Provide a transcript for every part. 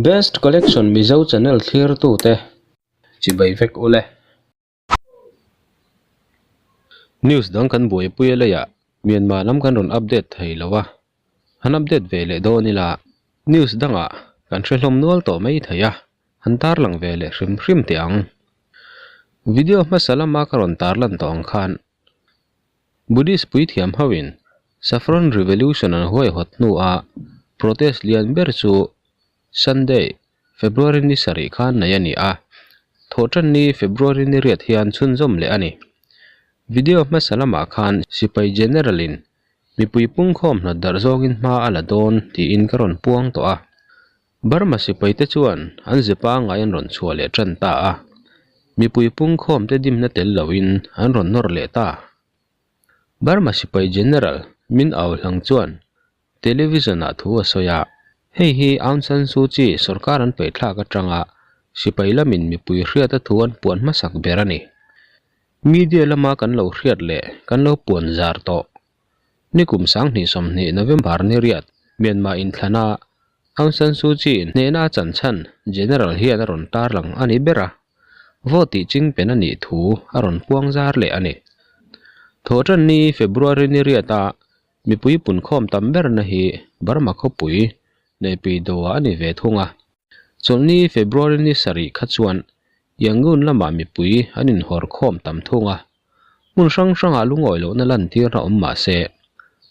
Best Collection Mizo channel thlirtute chibai vek ule. News dang kan buaipui a leiah Myanmar lam kan rawn update thei lo a, han update ve leh dawn ila news dangah kan hre hlawm nual tawh mai thei a, han tarlang ve leh hrim hrim teh ang. Video hmasa lama ka rawn tarlan tawh ang khan Buddhist puithiam hoin Saffron Revolution an huaihawt hnua protest lian ber chu Sunday, February ni sarih khan nei a ni a, thawhtanni February ni riat hian chhunzawm leh a ni. Video hmasa lamah khan Sipai General-in mipui pungkhawm hnawt darh zawngin hma a la dawn tiin ka rawn puang tawh a. Burma sipaite chuan an ze pangngai an rawn chhuah leh tan ta a, mipui pungkhawmte dimna tel loin an rawn nawr leh ta. Burma sipai General Min Aung Hlaing chuan Television-ah thu a sawi a, hei hi Aung San Suu Kyi sorkar an peihthlak atanga sipai lamin mipui hriata thu an puan hmasak ber a ni. Media lama kan lo hriat leh kan lo puan zar tawh. Nikum sanghnih 20 November ni riat Myanmar inthlana Aung San Suu Kyi hnehna a chan chhan General hian a rawn tarlang a ni ber a, vote tih chingpen a nih thu a rawn puang zar leh a ni. Thawhtanni February ni riata Mipui punkhawm tam berna hi Burma khawpui Naypyidaw-ah a ni ve thung a. Chawlhni February ni sarih kha chuan Yangon lamah mipui an inhawr khawm tam thung a. Hmun hrang hrangah lungawi lohna lantirna awm mah se,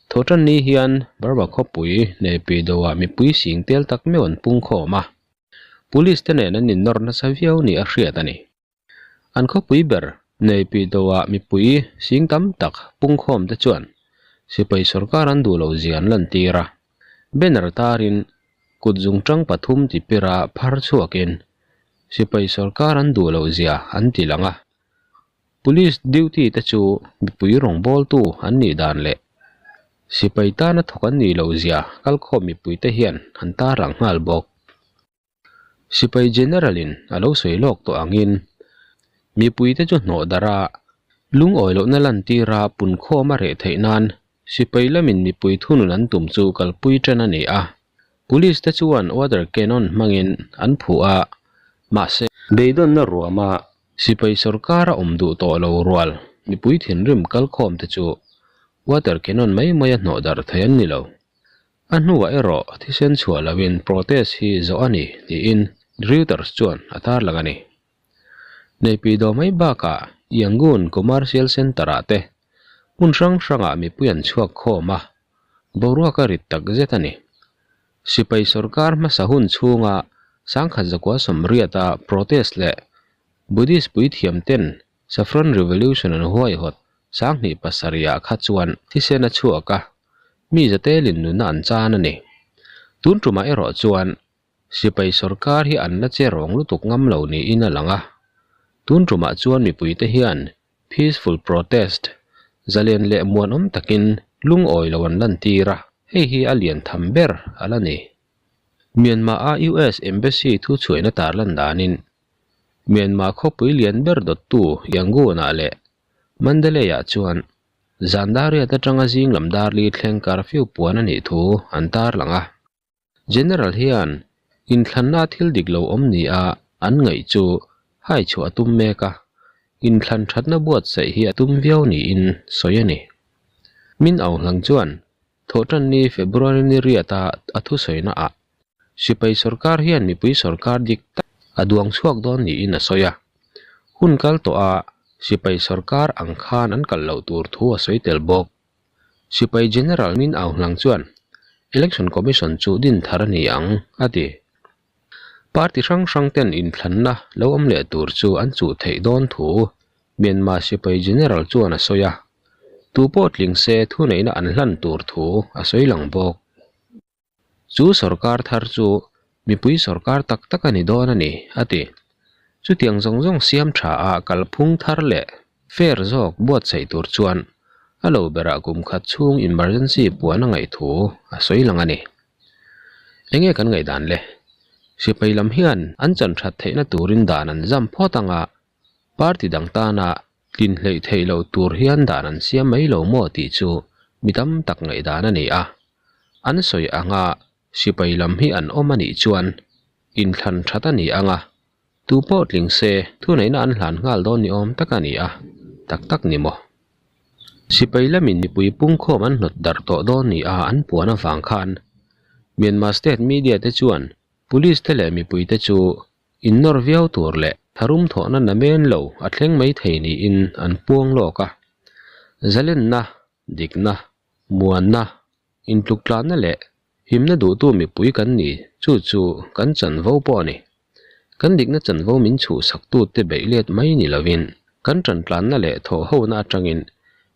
Thawhtanni hian Burma khawpui Naypyidaw-ah mipui sing tel tak meuh an pungkhawm a. Police te nen an innawr nasa viau ni a hriat a ni. An khawpui ber Naypyidaw-ah mipui sing tam tak pungkhawm te chuan sipai sorkar an duh loh zia an lantir a. Banner tarin kut zungtang pathum tipira phar chhuakin sipai sorkar an duh loh zia an ti lang a. Police duty te chu mipui rawngbawltu an nih dan leh sipai tana thawk an nih loh zia kalkhawm mipuite hian an tarlang nghal bawk. Sipai General-in a lo sawi lawk tawh angin mipuite chu hnawh darh a, lungawi lohna lantira punkhawm a reh theih nan sipai lamin mipui thunun an tum chu kalpui ṭan a ni a. Police te chuan water cannon hmangin an phuh a, mahse, beidawnna ruama sipai sawrkar a awm duh tawh lo rual mipui thinrim kalkhawm te chu water cannon mai maia hnawh darh thei an ni lo. A hnuah erawh thisen chhuah loin protest hi zawh a ni tiin Reuters chuan a tarlang a ni. Neihpih dawh mai bakah Yangon Commercial Centre-ah te hmun hrang hrangah mipui an chhuak khawm a, boruak a rit tak zet a ni. Sipai sorkar hmasa hun chhunga sangkhat zakua sawmriata protest leh Buddhist puithiam ten Saffron Revolution an huaihawt 2007 ah kha chuan thisen a chhuak a, mi zatelin nuna an chan a ni. Tun tumah erawh chuan sipai sorkar hi an la che rawng lutuk ngam lo niin a lang a. Tun tumah chuan mipuite hian peaceful protest, zalen leh muanawm takin lungawi lo an lantir a, hei hi a lian tham ber a la ni. Myanmar-a US Embassy thuchhuaina tarlan danin Myanmar khawpui lian ber dawttu Yangon-ah leh Mandalay-ah chuan zan dar riat atanga zing lam dar li thleng curfew puan a nih thu an tarlang a. General hian inthlanna thil dik lo awm nia an ngaih chu hai chhuah a tum mek a, inthlan thatna buatsaih hi a tum viau niin sawi a ni. Min Aung Hlaing chuan Thawhtanni February ni riata a thusawina ah Sipai sorkar hian mipui sorkar dik tak a duang chhuak dawn niin a sawi a. Hun kal tawh a sipai sorkar ang khan an kal loh tur thu a sawi tel bawk. Sipai General Min Aung Hlaing chuan Election Commission chu din thar a ni ang, a ti. Party hrang hrang ten inthlanna lo awm leh tur chu an chuh theih dawn thu Myanmar sipai General chuan a sawi a. Tu pawh tling se thuneihna an hlan tur thu a sawi lang bawk. Chu sorkar thar chu mipui sorkar tak tak a ni dawn a ni, a ti. Chutiang zawng zawng siam tha a kalphung thar leh fair zawk buatsaih tur chuan a lo berah kum khat chhung emergency puan a ngaih thu a sawi lang a ni. Enge kan ngaihdan le? Sipai lam hian an chan that theihna turin dan an zam phawt anga party dang tana Tlin hleih theih loh tur hian dan an siam mai lo maw tih chu mi tam tak ngaihdan a ni a. An sawi anga sipai lam hi an awm a nih chuan Inthlan that a ni ang a, tu pawh tling se thuneihna an hlan nghal dawn ni awm tak a ni a, tak tak ni maw? Sipai lamin mipui pungkhawm an hnawt darh tawh dawn ni a an puan avang khan Myanmar state media te chuan police te leh mipui te chu innawr viau tur leh tharum thawhna namen lo a thleng mai thei niin an puang lawk a. Zalenna, dikna, muanna, intluktlanna leh Himna duhtu mipui kan ni, chu chu kan chanvo pawh a ni. Kan dikna chanvo min chhuhsaktute beih let mai ni lovin kan ṭantlanna leh thawhhona aṭangin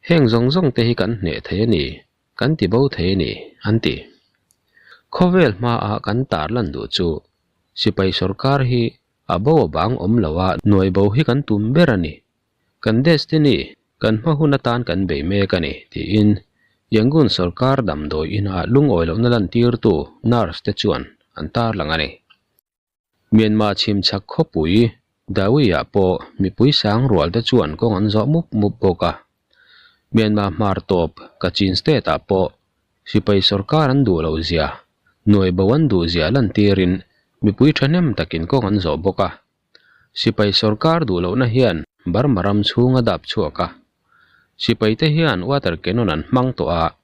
heng zawng zawng te hi kan hneh thei a ni, kan ti bo thei a ni, an ti. Khawvel hmaah kan tarlan duh chu sipai sorkar hi a bo a bang awm lo a, nuai bo hi kan tum ber a ni. Kan destiny, kan hma hun atan kan bei mek a ni, tiin Yangon sorkar damdawi ina lungawi lohna lantirtu nurse te chuan an tarlang a ni. Myanmar chhimchhak khawpui Dawi-ah pawh mipui sang rual te chuan kawng an zawh mup mup bawk a. Myanmar hmar tawp Kachin state-ah pawh sipai sorkar an duh loh zia, nuai bo an duh zia lantirin mipui thahnem takin kawng an zawh bawk a. Sipai sorkar duh lohna hian Burma ram chhung a dap chhuak a. Sipaite hian water cannon an hmang tawh a,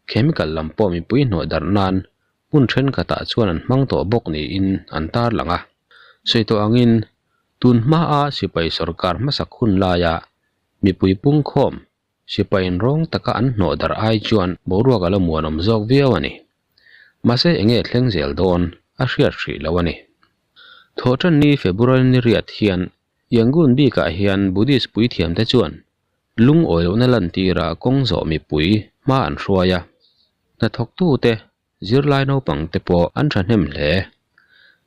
chemical lam pawh mipui hnawh darh nan hmun thenkhatah chuan an hmang tawh bawk niin an tarlang a. Sawi tawh angin tun hmaa sipai sorkar hmasak hun laia mipui pungkhawm sipaiin rawng taka an hnawh darh ai chuan boruak a la muanawm zawk viau a ni. Mahse enge thleng zel dawn a hriat hrih lo a ni. Thawhtanni February ni riat hian Yangon bikah hian Buddhist puithiamte chuan lungawi lohna lantira kawng zawh mipui hma an hruai a, hnathawktute Zirlai naupang te pawh an thahnem hle.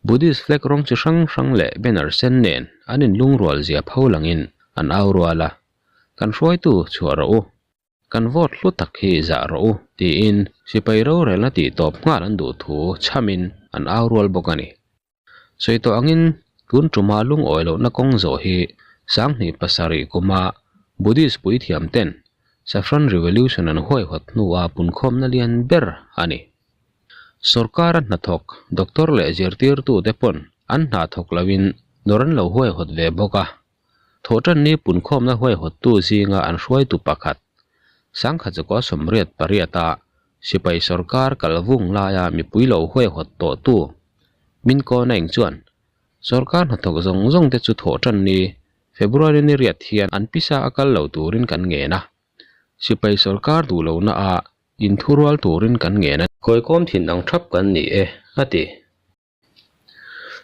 Buddhist flag rawng chi hrang hrang leh banner sen nen an inlungrual zia pho langin an au rual a, Kan hruaitu chhuah rawh u, kan vote hlu tak hi zah rawh u tiin sipai rorelna tih tawp nghal an duh thu chhamin an au rual bawk a ni. Sawi tawh angin tun tuma lungawi lohna kawng zawh hi 2007 kuma Buddhist puithiam ten Saffron Revolution an huaihawt hnua punkhawmna lian ber a ni. Sorkara hnathawk doctor leh zirtirtute pawn an hna thawk loin dawr an lo huaihawt ve bawk a. Thawhtanni punkhawmna huaihawttu zinga an hruaitu pakhat, 1988-a sipai sorkar kalvung laia mipui lo huaihawt tawhtu Min Ko Naing chuan, Sorkar hnathawk zawng zawng te chu thawhtanni February ni riat hian an pisa a kal lo turin kan ngen a, sipai sorkar duh lohna ah inthurual turin kan ngen a. Kawikawm thin ang thap kan ni e, a ti.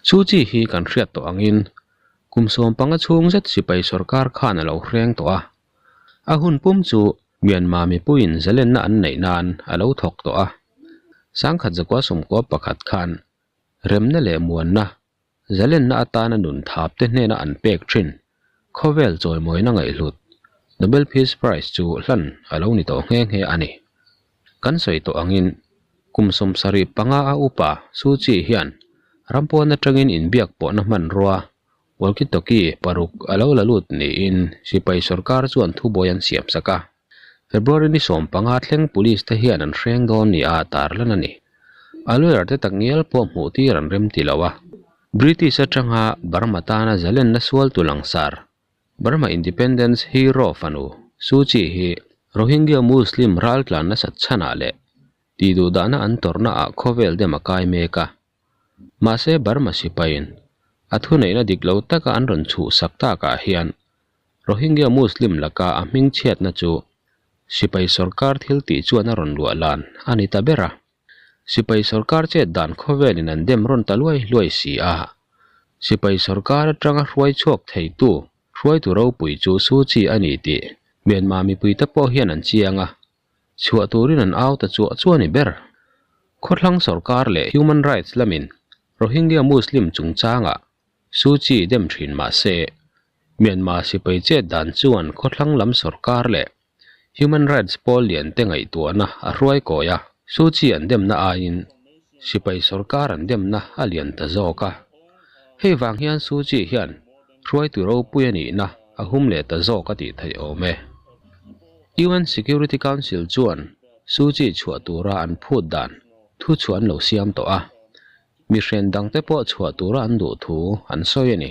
Chu chi hi kan hriat tawh angin kum 15 chhung zet sipai sorkar khan a lo hreng tawh a. A hun pum chu Myanmar mipuiin zalenna an neih nan a lo thawk tawh a. 1991 khan remna leh muanna, zalenna atana nun thap te hnena an pek thin khawvel chawimawina ngaihhlut Nobel Peace Prize chu hlan a lo ni tawh nghe nghe a ni. Kan sawi tawh angin kum 75 a upa Suu Kyi hian ram pawn atangin inbiak pawhna hmanrua walkie-talkie paruk a lo la lut niin sipai sorkar chuan thubuai an siam sak a. February ni 15 thleng police te hian an hreng dawn ni a tarlan a ni. A lawyer te takngial pawh hmuh tir an rem ti lo a. British atanga Burma tana zalenna sualtu langsar Burma Independence Hero fanu Suu Kyi hi Rohingya Muslim raltlan nasat chhanah leh tihduhdahna an tawrhna ah khawvel dem a kai mek a. Mahse Burma sipaiin a thuneihna dik lo taka an rawn chhuhsak takah hian Rohingya Muslim laka a hmingchhiatna chu sipai sorkar thil tih chuan a rawn luah lan a ni ta ber a. Sipai sorkar chet dan khawvelin an dem rawn ta luai luai si a. Sipai sorkar atanga hruai chhuak theitu hruaitu ropui chu Suu Kyi a ni tih Myanmar mipuite pawh hian an chiang a, chhuah turin an au ta chuah chuah a ni ber. Khawthlang sorkar leh human rights lamin Rohingya Muslim chungchangah Suu Kyi dem thin mah se, Myanmar sipai chet dan chuan khawthlang lam sorkar leh Human rights pawl lian te ngaihtuahna a hruai kawi a, Suu Kyi an demna aiin sipai sorkar an demna a lian ta zawk a. Hei vang hian Suu Kyi hian hruaitu ropui a nihna a hum leh ta zawk a tih theih awm e. UN Security Council chuan Suu Kyi chhuah tura an phut dan thu chhuah an lo siam tawh a. Mi hren dangte pawh chhuah tura an duh thu an sawi a ni.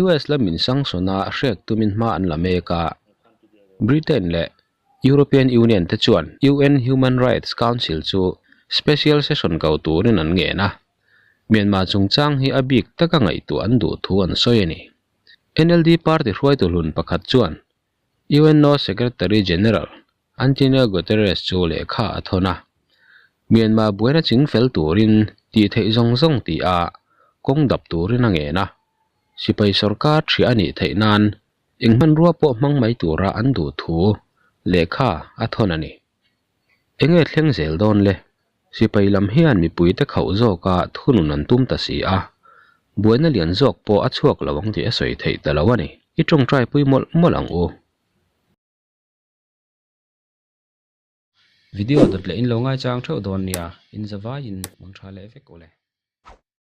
US lamin sanction a hrek tumin hma an la mek a, Britain leh European Union te chuan UN Human Rights Council chu special session ko turin an ngen a, Myanmar chungchang hi a bik taka ngaihtuah an duh thu an sawi a ni. NLD party hruaitu hlun pakhat chuan UNO Secretary General Antonio Guterres chu lehkha a thawn a, Myanmar buaina ching fel turin tih theih zawng zawng tih a kawng dap turin a ngen a, sipai sorkar ṭhiah a nih theih nan eng hmanrua pawh hmang mai tura an duh thu lehkha a thawn a ni. Enge thleng zel dawn le? Sipai lam hian mipuite khauh zawka thunun an tum ta si a, buaina lian zawk pawh a chhuak lo ang tih a sawi theih ta lo a ni. I tawngtai pui mawlh mawlh ang u. Video dawt leh in lo ngaichang theuh dawn nia, in zavaiin mang tha leh vek u le.